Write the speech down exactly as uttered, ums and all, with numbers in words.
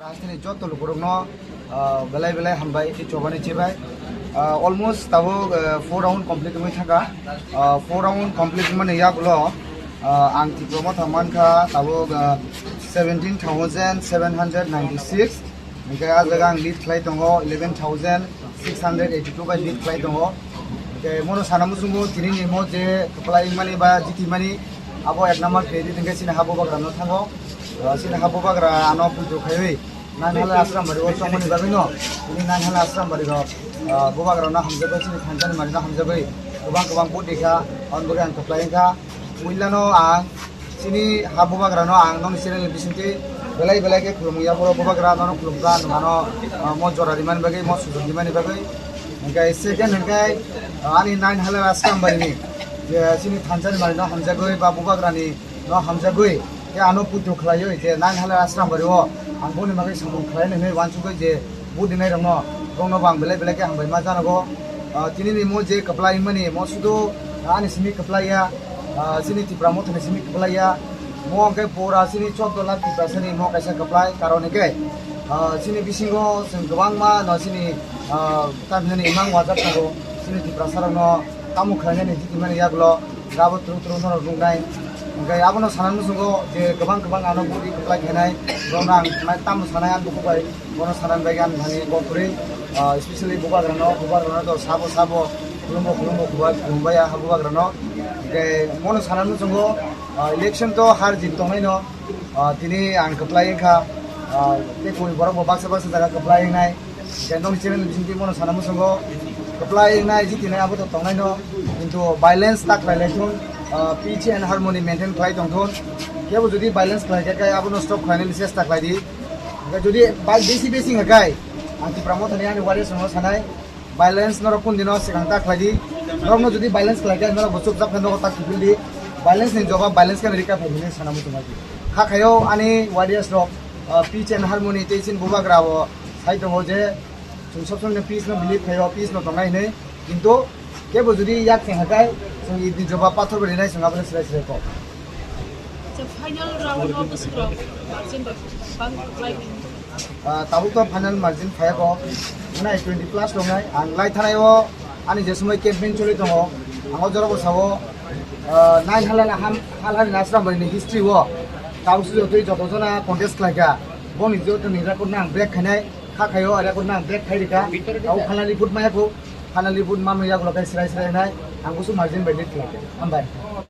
Hasteni joto lukurokno, ah, belai belai hambai tei chobani chibai. Ah, almost tabuk, ah, four round complete wngwi thangkha. Ah, four round complete wngmani yagulo, ah, ang Tipra Motha mankha tabuk, ah, seventeen thousand seven hundred ninety six. Hingke ah jaga ang lead khlai tongo eleven thousand six hundred eighty two bai lead khlai tongo. Hingke mono sana muchungo tini ni mo je kwplai mani ba jiti mani abo ek number credit hingke chini ha bubagra no thango. Ah, chini ha bubagra ano pujo khaiwi nine hala Asrambari o chongmani bagwi no tini nine hala Asrambari rok, ah, bubagra no hamjagwi chini thansa ni mari no hamjagwi kwbang kwbang vote rikha, aboni bagwi ang kwplai wngkha. Puilano ang chini ha bubagrano ang nokni channel ni bisingtwi belai belai khe khulumwi ya, borok bubagra nono khulumkha, nwng ano, ah, mo jora rimani bagwi, mo sujok rimani bagwi. Hingkhe second hingkhe, ah, ani nine hala Asrambari ni, je chini thansa ni mari no hamjagwi ba bubagra ni no hamjagwi, khe ano puito khlaiwi je nine hala Asrambari o ang boni bagwi samung khlai nai hinwi uansugwi je vote rinai rokno, borokno bo ang belai belai khe hambai ma janago. Ah, tini ni mo je kwplai mani mo sudu ani simi kwplai ya, ah, chini Tipra Motha ni simi kwplai ya. Mo hwnkhe pura chini chordo lakh Tiprasa ni mo kaisa kwplai, karon hwnkhe, ah, chini bisingo chwng kwbangma no chini, ah, tamhinani imang wajak tongo, chini Tiprasa rokno tamo khlainani jiti mani yagulo. Gabo turu turu norok nuknai. Hingke abono sana muchungo je kwbang kwbang ano budi kwplai khainai, borokno ang mai tamo sanai ang buku bai, bono sanani bagwi ang thani kok kwrwi, ah, especially bubagrano, bubagrano to sabo sabo khulumbo khulumbo buba-, khulumbai ya bubagrano. Hingke mono sana muchungo, ah, election to har jit tongnaino, ah, tini ang kwplai wngkha, ah, tei koi borok bo baksa baksa jaga kwplai wngnai. Hingke nokni channel ni bisingtwi bono sana muchungo kwplai wngnai, jitinai abo to tongnaino, kintu violence ta khlai lai thun, ah, peace and harmony maintain khlai tong thun. Kebo jodi violence khlai khe, khe abono stop khlainani chesta khlai di. Hingke jodi bai besi besi hingkha khe, ang Tipra Mothani ani warriors rokno sanai, violence norok kun dino swkang ta khlai di. Norokno jodi violence khlai khe, norok bo chupchap khe nogo ta kiphil di. Violence ni jawab violence khe rika phai hwnwi sana muchungo. Kha khayo ani warriors rok, ah, peace and harmony tei chini bubagra o sai tongo je, chwng sob somoi no peace no believe khaio, peace no tongnai hinwi, kintu kebo jodi yak cheng hakai, chwng idni jawab pathor bai rinai chwng abono srai srai kok. Acha, final round o bwswk rok margin bai bang khlai di? Ah, tabuk to final margin phaiya kok, nai twenty plus tongnai, ang lai thanai o ani je somoi campaign choli tongo, ang o jora bo sao, ah, nine halal ham, hal hari nasram bari ni history o, tabuk se jotoi joto jona contest khlai kha, boni jotoni record no ang break khainai. Kha khaio, are ko nang break khai rika. Au finally vote maya ko, finally vote mano ya ko kai srai srai nai. Ang kusu margin bai lead khlai. Hambai.